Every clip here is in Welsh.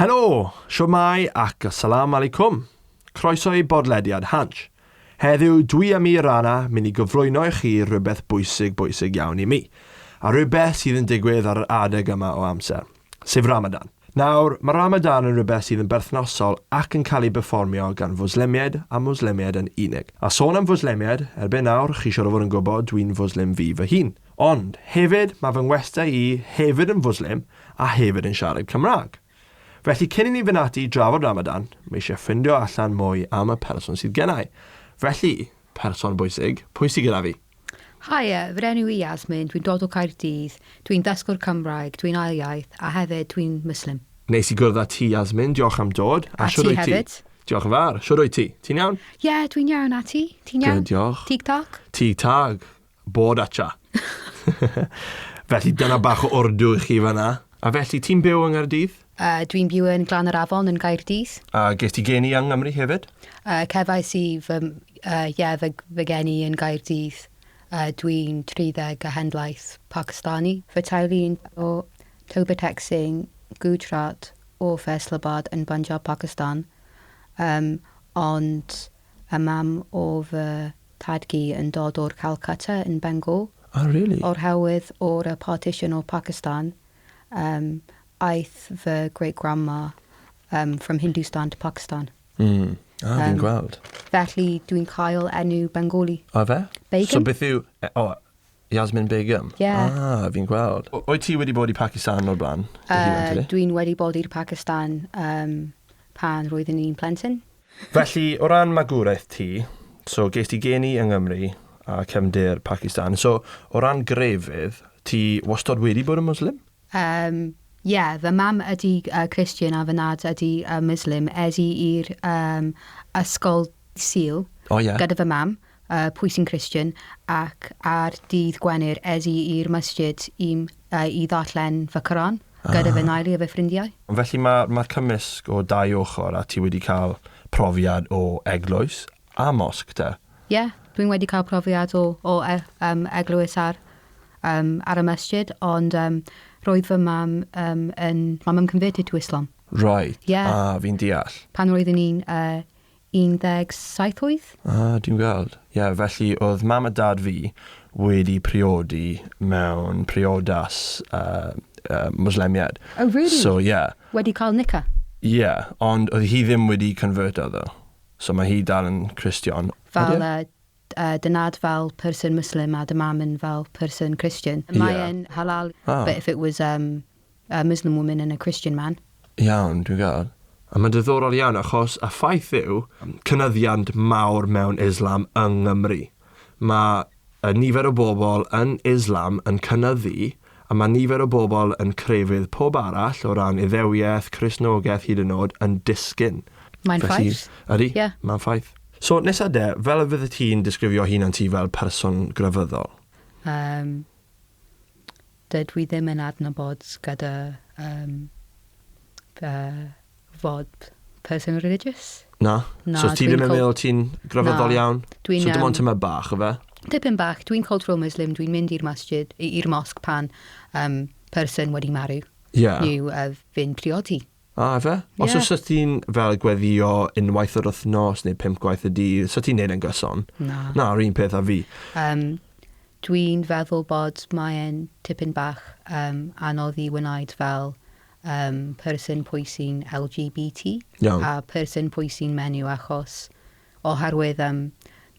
Helo, siwmai ac assalamu alaikum. Croeso i bodlediad Hansh. Heddiw, dwi a mi Rana mynd i gyflwyno i chi rhywbeth bwysig bwysig iawn i mi. A rhywbeth sydd yn digwydd ar yr adeg yma o amser, sef Ramadan. Nawr, mae Ramadan yn rhywbeth sydd yn berthnasol ac yn cael ei berfformio gan Fwslemiaid a Mwslemiaid yn unig. A sôn am Fwslemiaid, erbyn nawr, chi siŵr o fod yn gwybod dwi'n Fwslim fi fy hun. Ond, hefyd, mae fy ngwestai i hefyd yn Fwslim a hefyd yn siarad Cymraeg. Felly cyn i ni fynd ati i drafod Ramadan, mae eisiau ffindio allan mwy am y person sydd gennau. Felly, person bwysig, pwy sydd gyda fi? Haia, fy enw i Yasmin, dwi'n dod o Caerdydd, dwi'n ddysgwr Cymraeg, dwi'n ail iaith, a hefyd dwi'n Muslim. Neis i gwrdd â ti Yasmin, diolch am dod. A, a ti hefyd. Diolch yn fawr. Shwd wyt ti? Ti'n iawn? Ie, yeah, dwi'n iawn, a ti? Ti'n iawn? Good, diolch. Tig tag? Tig tag. Bod acha. Felly dyna bach o Urdu i chi fanna. A felly ti'n byw yng Nghaerdydd? Dwi'n byw yn Glan yr Afon yn Gaerdydd. A ges ti geni yng Nghymru hefyd? Cefais i fy, ie, fy, fy geni yn Gaerdydd. Dwi'n 30 a hendlaeth Pakistani. Fy teulu'n o Toba Tek Singh, Gujarat, o Faisalabad yn Punjab, Pakistan. Um, ond y mam o fy Tad-cu yn dod o'r Calcutta yn Bengal. Oh really? O'r herwydd o'r y partition o Pakistan, um, aeth fy great grandma um, from Hindustan to Pakistan. Ah, fi'n gweld. Felly dwi'n cael enw Bengali. O fe? Begum. So beth yw... O, oh, Yasmin Begum? Yeah. Ah, fi'n gweld. Wyt ti wedi bod i Pakistan o'r blaen? Dwi'n wedi bod i'r Pakistan pan roeddwn i'n plentyn. Felly, o ran magwraeth ti, so ges ti geni yng Nghymru a cefndir Pakistan, so o ran grefydd, ti wastad wedi bod yn Muslim? Yeah, fy mam ydy Christian a fy nhad ydy Muslim. Es i i'r ysgol Sul oh, yeah. gyda fy mam, pwy sy'n Christian, ac ar dydd Gwener es i i'r masjid i ddarllen fy Quran gyda fy nheulu a fy ffrindiau. Felly mae ma cymysg o dau ochr a ti wedi cael profiad o eglwys a mosg te? Ie, yeah, dwi'n wedi cael profiad o eglwys ar y masjid, ond roedd fy mam yn... My mum converted to Islam. Right. Yeah. Ah, fi'n deall. Pan roeddwn i'n 17 oed. Ah, dwi'n gweld. Ie, yeah, felly oedd mam a dad fi wedi priodi mewn priodas Muslemiad. Oh, really? So, yeah. Wedi cael nikah? Yeah, ond oedd hi ddim wedi converto, though. So mae hi dal yn Christian. Fel dy nhad fel person Muslim a dy mam yn fel person Christian. Mae'n halal, but if it was a Muslim woman and a Christian man. Iawn, dwi'n gweld. A mae'n diddorol iawn achos y ffaith yw cynyddiant mawr mewn Islam yng Nghymru. Mae y nifer o bobl yn Islam yn cynyddu a mae nifer o bobl yn crefydd pob arall o ran Iddewiaeth, Cristnogaeth hyd yn oed yn disgyn. Mae'n ffaith. Ydy, yeah. Mae'n ffaith. So nesa de, fel y fydde ti'n disgrifio hunan ti fel person grefyddol? Dydw i ddim yn adnabod gyda fod person religious. Na? Na. So ti ddim yn meddwl ti'n grefyddol iawn? Dwi'n, so dim ond tyma bach o fe? Dipyn bach. Dwi'n cultural Muslim. Dwi'n mynd i'r masjid, i'r mosg pan person wedi marw. Neu fynd priodi. Ah, fe? Os Yeah. oes ti'n fel gweddio unwaith yr wythnos neu 5 gwaith y dydd, so ti'n neud yn gyson? Na. Na, yr un peth â fi. Dwi'n feddwl bod mae'n tipyn bach anodd i wneud fel person pwy sy'n LGBT a person pwy sy'n menyw achos oherwydd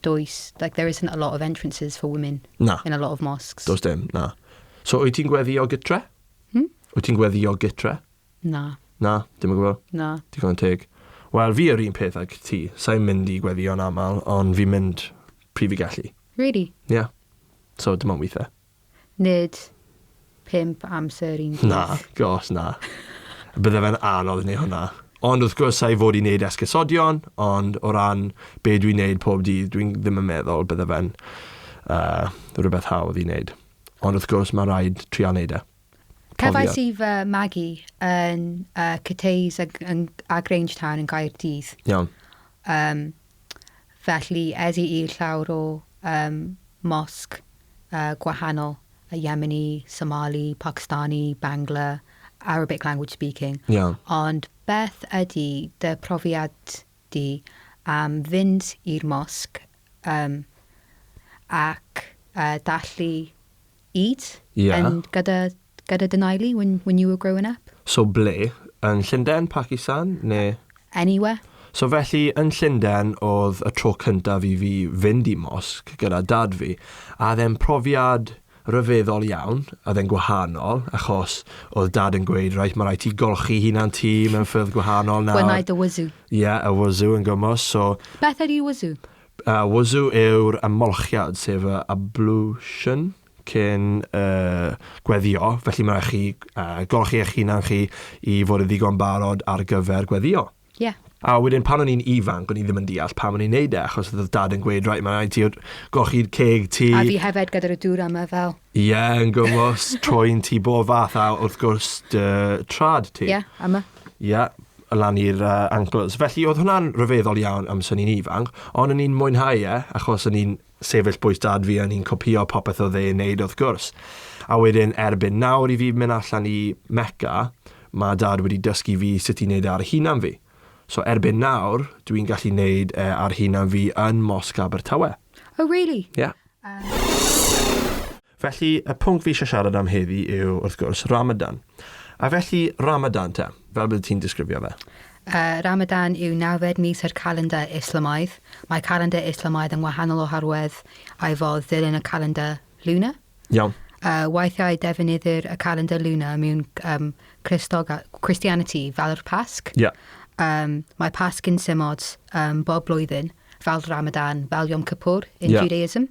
does, like, there isn't a lot of entrances for women Na. in a lot of mosques. Does dim, na. So wyt ti'n gweddio gytre? Hmm? Wyt ti'n gweddio gytre? Na. Na, dim yn gwybod. Na. Digon teg. Wel, fi yr un peth ag ti. Sa'n mynd i gweddio'n aml, ond fi'n mynd pryd fi gallu. Really? Ie. Yeah. So, dim ond weithiau. Nid 5 amser un dydd. Na, gos na. Bydde fe'n anodd i wneud hwnna. Ond wrth gwrs, sa'i fod i wneud esgusodion, ond o ran be dwi'n wneud pob dydd, dwi'n ddim yn meddwl bydde fe'n rhywbeth hawdd i wneud. Ond wrth gwrs, mae rhaid trial wneud e. Cefais i fy magu yn Cathays a Grangetown yn Gaerdydd. Iawn. Felly, es i i'r llawr o mosg gwahanol, Yemeni, Somali, Pakistani, Bangla. Arabic language speaking. Iawn. Ond beth ydy dy profiad di am fynd i'r mosg um, ac dathlu Eid yn gyda, gyda dy nheulu when you were growing up? So ble? Yn Llundain, Pakistan, neu? Anywhere. So felly, yn Llundain oedd y tro cyntaf i fi fynd i mosg gyda dad fi, a oedd e'n profiad rhyfeddol iawn, oedd e'n gwahanol, achos oedd dad yn gweud, reit, mae rhaid ti golchi hunan ti mewn ffyrdd gwahanol nawr. Gwneud y wuzu. Ie, yeah, y wuzu yn gymwys, so... Beth ydy wuzu? Wuzu yw'r ymolchiad, sef y ablution cyn gweddïo, felly mae'n rhaid chi golchi eich hunan chi i fod yn ddigon barod ar gyfer gweddïo. Ie. A wedyn pan o'n i'n ifanc, o'n i ddim yn deall pam o'n i'n neud e, achos oedd dad yn gweud, right, mae'n rhaid ti golchi'r ceg ti. A fi hefyd gyda'r dŵr yma fel. Ie, yeah, yn gwmws, trwyn ti bob fath a wrth gwrs dy trad ti. Ie, yeah, yma. Ie, yeah, lan i'r ankles. Felly oedd hwnna'n rhyfeddol iawn amser o'n i'n ifanc, ond o'n i'n mwynhau e, achos o'n i'n sefyll bwys dad fi a o'n i'n copïo popeth oedd e'n neud wrth gwrs. A wedyn erbyn nawr i fi mynd allan i Mecca, mae dad wedi dysgu fi sut i wneud e ar hunan fi. So erbyn nawr, dwi'n gallu wneud e ar hunan fi yn Mosg Abertawe. Oh, really? Yeah. Felly, y pwnc fi eisiau siarad am heddi yw, wrth gwrs, Ramadan. A felly, Ramadan te, fel bydde ti'n disgrifio fe? Ramadan yw nawfed mis yr calendar Islamaidd. Mae calendar Islamaidd yn wahanol oherwydd ei fod ddilyn y calendar lunar. Iawn. Weithiau defnyddir y calendar lunar mewn um, Christianity fel yr Pasg. Yeah. Mae Pasg yn symud bob blwyddyn, fel Ramadan, fel Yom Kippur in Judaism.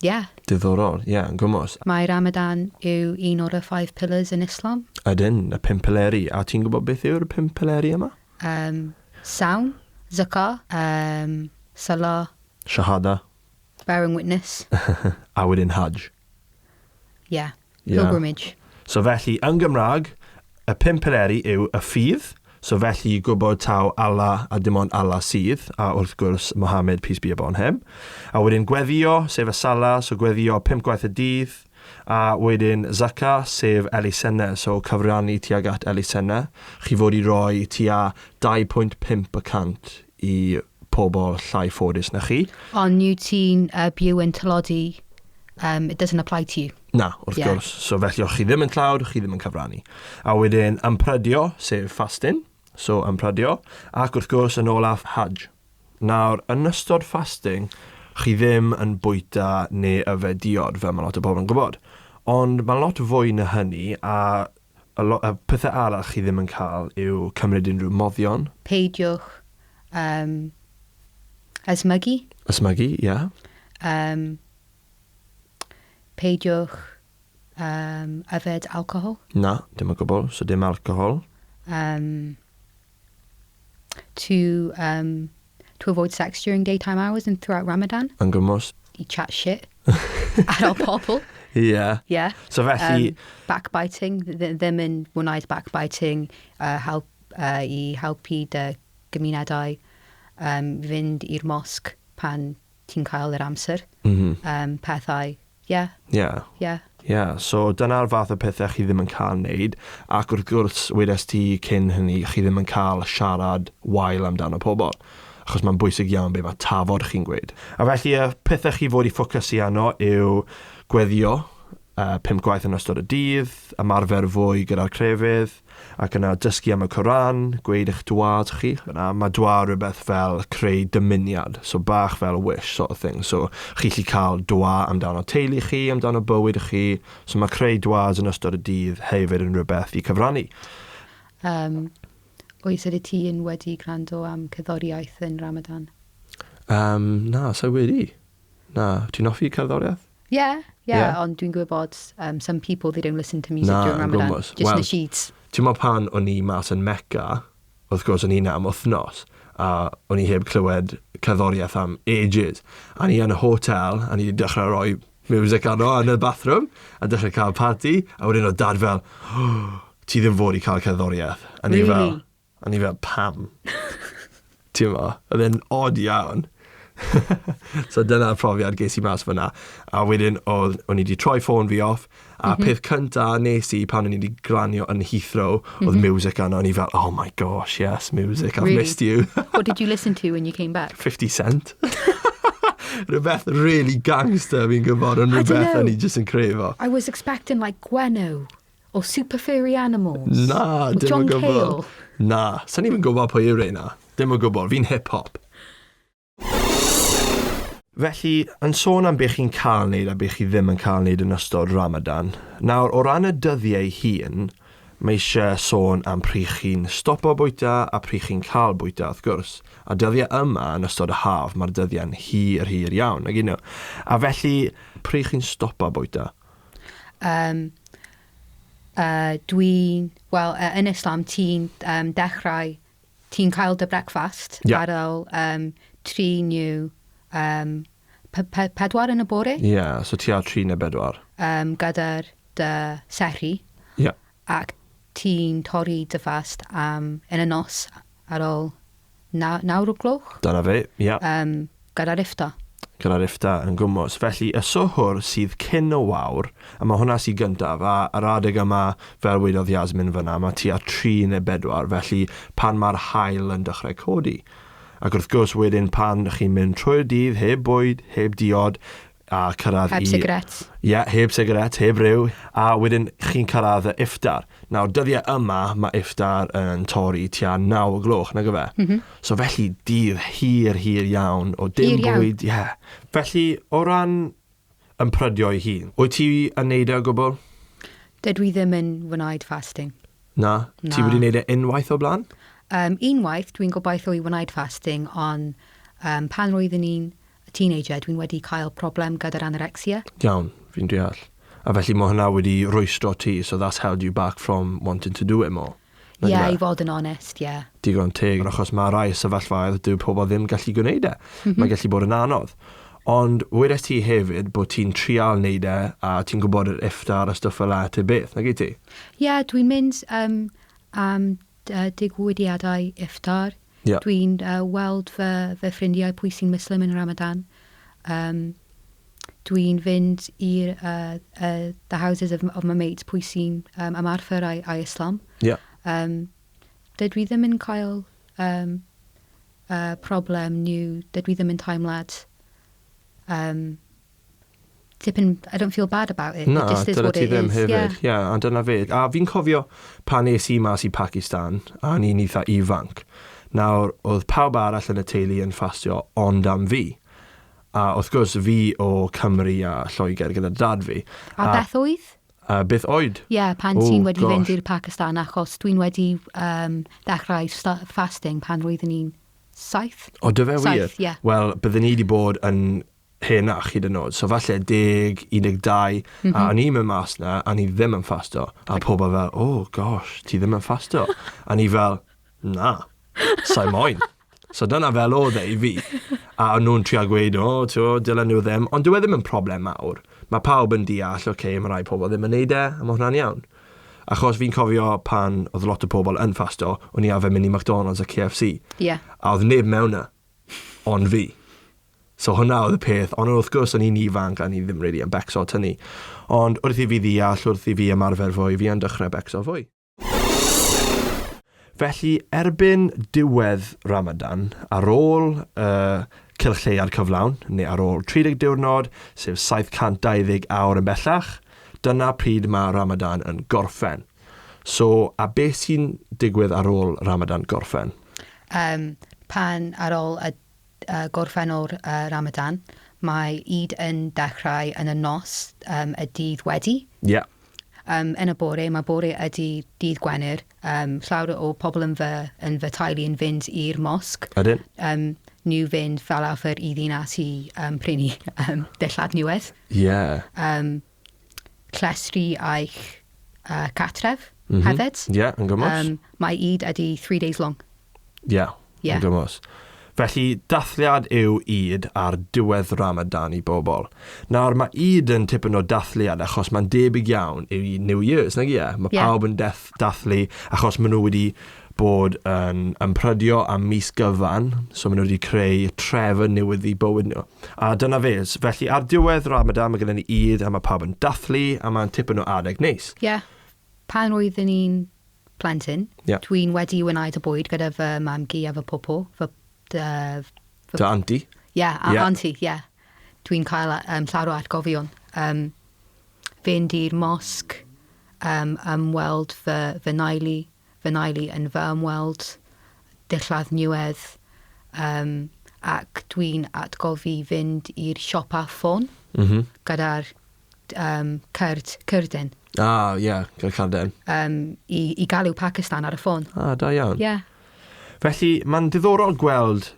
Yeah. Diddorol, ie, yeah, yn gwmws. Mae Ramadan yw un o'r five pillars in Islam. Ydyn, y pum pileri. A ti'n gwybod beth yw'r pum pileri yma? Sawm, Zakah, Salah. Shahada. Bearing witness. A wedyn Hajj. Yeah. Pilgrimage. So felly, yn Gymraeg, y pum pileri yw y ffydd, so felly gwybod taw Allah a dim ond Allah sydd, a wrth gwrs Mohammed, peace be upon him. A wedyn gweddio, sef y Salah, so gweddio pump gwaith y dydd, a wedyn Zakah, sef elusennau, so cyfrannu tuag at elusennau. Chi fod i roi tua 2.5 y cant i pobl llai ffodus na chi. Ond yw ti'n byw yn tlodi, it doesn't apply to you. Na, wrth gwrs. So felly, os chi ddim yn tlawd, chi ddim yn cyfrannu. A wedyn ymprydio, sef fasting, so ymprydio, ac wrth gwrs yn olaf Hajj. Nawr, yn ystod fasting, chi ddim yn bwyta neu yfed diod, fel mae lot o bobl yn gwybod. Ond mae lot fwy na hynny, a y, y pethau arall chi ddim yn cael yw cymryd unrhyw moddion. Peidiwch ysmygu. Ysmygu, ie. Yeah. Peidiwch yfed alcohol. Na, dim o gwbl, so dim alcohol. To avoid sex during daytime hours and throughout Ramadan. Yn gwmws. I chat shit at our pobl. Ie. Yeah. Yeah. So felly... Backbiting, ddim yn wneud backbiting, i helpu dy gymunedau, fynd i'r mosg pan ti'n cael yr amser. Pethau, yeah. Yeah. Yeah, so dyna'r fath o pethau chi ddim yn cael wneud, ac wrth gwrs, wedes ti cyn hynny, chi ddim yn cael siarad wael amdano pobl, achos mae'n bwysig iawn be mae tafod chi'n gweud. A felly y pethau chi fod i ffocysu arno yw gweddio pump gwaith yn ystod y dydd, ymarfer fwy gyda'r crefydd, ac yna dysgu am y Coran, gweud eich duas chi. Yna mae dua rhywbeth fel creu dymuniad, so bach fel wish sort of thing. So chi lli cael dua amdano teulu chi, amdano bywyd chi, so mae creu duas yn ystod y dydd hefyd yn rhywbeth i cyfrannu. Oes ydy ti yn wedi gwrando am cerddoriaeth yn Ramadan? Na, so wedi. Na, ti'n hoffi cerddoriaeth? Yeah, ond dwi'n gwybod some people, they don't listen to music Na, during yn Ramadan. gwmws. Just Wel, nasheeds. Ti'n meddwl pan o'n i mas yn Mecca, wrth gwrs o'n i 'na am wythnos, a o'n i heb clywed cerddoriaeth am ages. A ni yn y hotel, a ni wedi dechrau rhoi music arno yn y bathroom, a dechrau cael party, a wedyn oedd dad fel, "Oh, ti ddim fod i cael cerddoriaeth." A ni fel, Really? a ni fel, "Pam?" Ti'n meddwl, oedd e'n odd iawn. So dyna'r profiad ges i mas fyna. A wedyn oedd, o'n i wedi troi ffôn fi off, a peth cynta nes i pan o'n i wedi glanio yn Heathrow, oedd music arno, o'n i fel, "Oh my gosh, yes, music, I've Really? missed you." What did you listen to when you came back? 50 Cent. Rhywbeth really gangster fi'n gwybod, ond I don't rhywbeth o'n know. i just yn crefo. I was expecting like Gwenno or Super Furry Animals. Na, or dim John yn gwybod. Cale. Na, sa'n i'n gwybod pwy yw reina. Dim yn gwybod, fi'n hip-hop. Felly, yn sôn am beth chi'n cael wneud a beth chi ddim yn cael wneud yn ystod Ramadan, nawr, o ran y dyddiau hun, mae eisiau sôn am pryd chi'n stopo bwyta a pryd chi'n cael bwyta, wrth gwrs. A dyddiau yma yn ystod y haf, mae'r dyddiau'n hir, hir iawn, ag un nhw. A felly, pryd chi'n stopo bwyta? Dwi'n, wel, yn Islam, ti'n dechrau, ti'n cael dy brecfast ar ôl 3 neu 4 yn y bore. Ie, yeah, so tua 3 neu 4. Gyda'r dy sehri ac ti'n torri dy fast yn y nos ar ôl 9 o'r gloch Dyna fe, ie. Yeah. Gyda'r iftar. Gyda'r iftar yn gwmws. Felly, y suhoor sydd cyn y wawr, a mae hwnna sydd gyntaf, a yr adeg yma, fel wedodd Yasmin fyna, mae tua 3 neu 4, felly pan mae'r haul yn dechrau codi. Ac wrth gwrs wedyn pan chi'n mynd trwy'r dydd, heb bwyd, heb diod, a cyrraedd Heb i... sigaret. Ie, yeah, heb sigaret, heb ryw. A wedyn chi'n cyrraedd y iftar. Nawr, dyddiau yma, mae iftar yn torri tua 9 o gloch, nag yfe? So felly, dydd hir, hir iawn o dim Hir iawn. bwyd. Ie. Yeah. Felly, o ran ymprydio ei hun, wyt ti yn neud e o gwbl? Dydw i ddim yn wneud fasting. Na? Ti Na. wedi neud e unwaith o blaen? Unwaith, dwi'n gobeithio i wneud fasting, ond pan roeddwn i'n teenager, dwi'n wedi cael problem gyda'r anorexia. Iawn, fi'n deall. A felly mae hwnna wedi rwystro ti, so that's held you back from wanting to do it more. Ie, Nag yeah, yfe? i fod yn onest, ie. Yeah. Digon teg, achos mae rai sefyllfaoedd dyw pobl ddim gallu gwneud e. Mae gallu bod yn anodd. Ond wedes ti hefyd bod ti'n trial wneud e a ti'n gwybod yr iftar a stwff fel 'na te beth, nag i ti? Ie, yeah, dwi'n mynd am digwyddiadau iftar. Dwi'n weld fy ffrindiau pwy sy'n Muslim yn Ramadan. Dwi'n fynd i'r the houses of my mates pwy sy'n ymarfer ai Islam. Dydw i ddim yn cael problem neu dydw i ddim yn teimlad tipyn, I don't feel bad about it. Na, It just is dyna what ti it ddim is. hefyd. Yeah. Yeah, a dyna fe. A fi'n cofio pan es i mas i Pakistan, a ni'n eitha ifanc. Nawr, oedd pawb arall yn y teulu yn ffastio ond am fi. A wrth gwrs, fi o Cymru a Lloegr gyda dad fi. A beth oedd? Beth oed? Ie, yeah, pan Oh, ti'n wedi gosh. fynd i'r Pakistan, achos dwi'n wedi dechrau fasting pan roeddwn i'n 7. O, dy fe wir? 7, ie. Wel, byddwn ni wedi bod yn henach hyd yn oed. So falle 10, 12, a o'n i'n mynd mas na, a ni ddim yn ffasto. A pobl fel, "Oh gosh, ti ddim yn ffasto." A ni fel, "Na, sa'i moyn." So dyna fel oedd e i fi. A o'n nhw'n trio gweud, "O, oh, dylen nhw ddim." Ond dyw e ddim yn problem mawr. Mae pawb yn deall, oce, okay, mae rai pobl ddim yn neud e, a mae hwnna'n iawn. Achos fi'n cofio pan oedd lot o pobl yn ffasto, o'n i arfer mynd i McDonald's a KFC. A oedd neb mewn na, ond fi. So hwnna oedd y peth, ond wrth gwrs o'n i'n ifanc a ni ddim really yn becso tynnu. Ond wrth i fi ddeall, wrth i fi ymarfer fwy, fi yn dechrau becso fwy. Felly, erbyn diwedd Ramadan, ar ôl cylch lleuad cyflawn, neu ar ôl 30 diwrnod, sef 720 awr yn bellach, dyna pryd mae Ramadan yn gorffen. So, a beth sy'n digwydd ar ôl Ramadan gorffen? Pan ar ôl y gorffen o'r Ramadan, mae Eid yn dechrau yn y nos y dydd wedi. Yn y bore, mae bore ydy dydd Gwener. Llawer o pobl yn fy teulu yn fynd i'r mosg. Ydyn? Nhw fynd fel arfer i ddinas i prynu dillad newydd. Llestri eich catref hefyd. Ie, yeah, yn gymwys. Mae Eid ydy 3 days long. Ie, yeah, yn gymwys. Felly, dathliad yw Eid ar diwedd Ramadan i bobl. Nawr, mae Eid yn tipyn o dathliad achos mae'n debyg iawn i New Year's, nag ie? Mae pawb yn dathlu achos maen nhw wedi bod yn ymprydio am mis gyfan, so maen nhw wedi creu trefn newydd i bywyd nhw. A dyna fe, felly ar diwedd Ramadan mae gennym ni Eid a mae pawb yn dathlu a mae'n tipyn o adeg neis. Ie. Yeah. Pan oeddwn i'n plentyn, dwi'n wedi wneud y bwyd gyda fy mam-gu a fy popo, fy... Fy Dy auntie? Ie, yeah, auntie, ie. Yeah. Dwi'n cael llawer o atgofion. Fynd i'r mosg, ymweld fy, fy nheulu, fy nheulu yn fy ymweld, dillad newydd, ac dwi'n atgofi fynd i'r siopa ffôn gyda'r cerd, cerdyn. Ah, ie, yeah, gyda'r cerdyn. I galw Pakistan ar y ffôn. Ah, da iawn. Ie. Yeah. Felly, mae'n diddorol gweld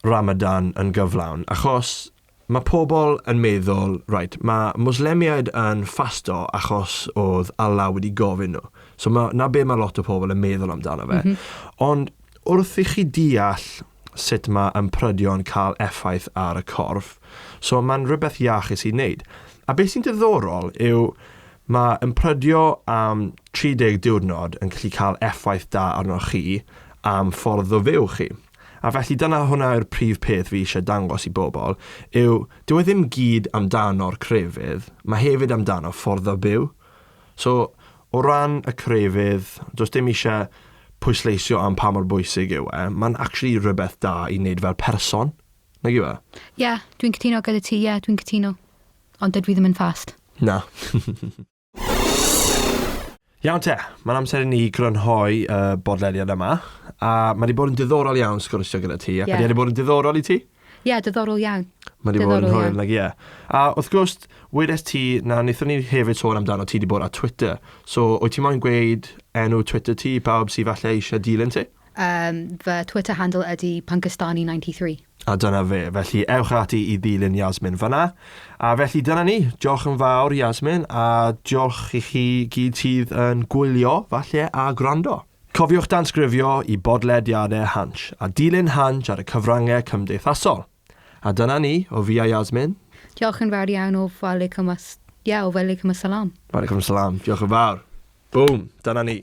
Ramadan yn gyflawn, achos mae pobl yn meddwl, right, mae Mwslemiaid yn ffasto achos oedd Allah wedi gofyn nhw. So ma, na be mae lot o pobl yn meddwl amdano fe. Ond wrth i chi deall sut mae ymprydio'n cael effaith ar y corff, so mae'n rhywbeth iachus i wneud. A beth sy'n diddorol yw mae ymprydio am 30 diwrnod yn gallu cael effaith da arnoch chi am ffordd o fyw chi. A felly dyna hwnna yw'r prif peth fi eisiau dangos i bobl, yw dyw e ddim gyd amdano'r crefydd, mae hefyd amdano ffordd o byw. So, o ran y crefydd, does dim eisiau pwysleisio am pa mor bwysig yw e, mae'n actually rhywbeth da i wneud fel person. Nag yw e? Ie, yeah, dwi'n cytuno gyda ti, ie, yeah, dwi'n cytuno. Ond dydw i ddim yn fast. Na. Iawn te, mae'n amser i ni grynhoi y bodlediad yma. A mae wedi bod yn diddorol iawn sgwrsio gyda ti. Ac yeah. wedi bod yn diddorol i ti? Ie, yeah, diddorol iawn. Mae wedi bod yn hwyl, nag ie. A wrth gwrs, wedes ti, na wnaethon ni hefyd sôn amdano ti wedi bod ar Twitter. So, wyt ti moyn gweud enw Twitter ti i pawb sydd falle eisiau dilyn ti? Fy Twitter handle ydy Punkistani93. A dyna fe. Felly, ewch ati i ddilyn Yasmin fyna. A felly dyna ni. Diolch yn fawr, Yasmin, a diolch i chi gyd sydd yn gwylio, falle, a gwrando. Cofiwch dansgrifio i bodlediadau Hansh, a dilyn Hansh ar y cyfryngau cymdeithasol. A dyna ni, o fi a Yasmin. Diolch yn fawr iawn o Walaikum as... Yeah, o Walaikum assalam. Walaikum assalam. Diolch yn fawr. Boom. Dyna ni.